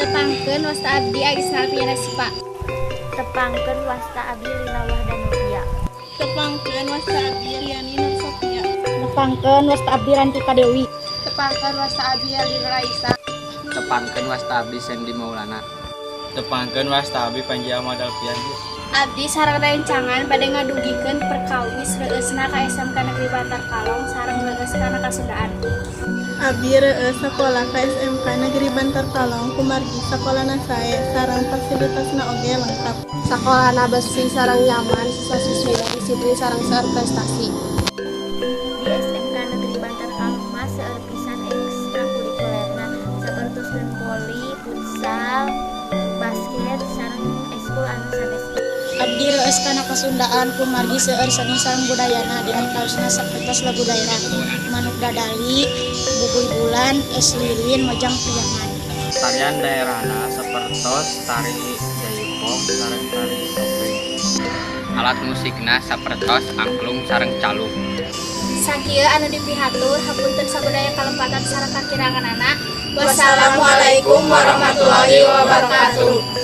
Tepangkeun, wasta abdi Agis Nalvina Sipa. Tepangkeun, wasta abdi Lina Wahdanovia. Tepangkeun, wasta abdi Riani Nur Sofia. Tepangkeun, wasta abdi Rantika Dewi. Tepangkeun, wasta abdi Alina Raisa. Tepangkeun, wasta abdi Sandy Maulana. Tepangkeun, wasta abdi Panji Ahmad Alfian. Abdi sareng rencangan bade ngadugikeun perkawis reueusna ka SMK Negeri Bantar Kalong sareng reueus kana Kasundaan. Abdi reueus sakola ka SMK Negeri Bantar Kalong kumargi sakolana sae sareng fasilitasna oge lengkap. Sakolana bersih sareng nyaman, siswa-siswina disiplin sareng seueur prestasi. Di SMK Negeri Bantar Kalong mah seueur pisan ekstrakurikulerna sapertoskeun voli, futsal, basket, sareng ekskul anu sanes. Abdi reueus kana Kasundaan kumargi seueur seni sareng budayana, di antawisna sapertos lagu daerah, Manuk Dadali, Bubuy Bulan, Es Lilin, Mojang Priangan. Tarian daerahna sapertos tari jaipong sareng tari topeng. Alat musikna sapertos angklung sareng calung. Sakieu anu dipihatur, hapunten sabada aya kalepatan sareng kakiranganana. Wassalamualaikum warahmatullahi wabarakatuh.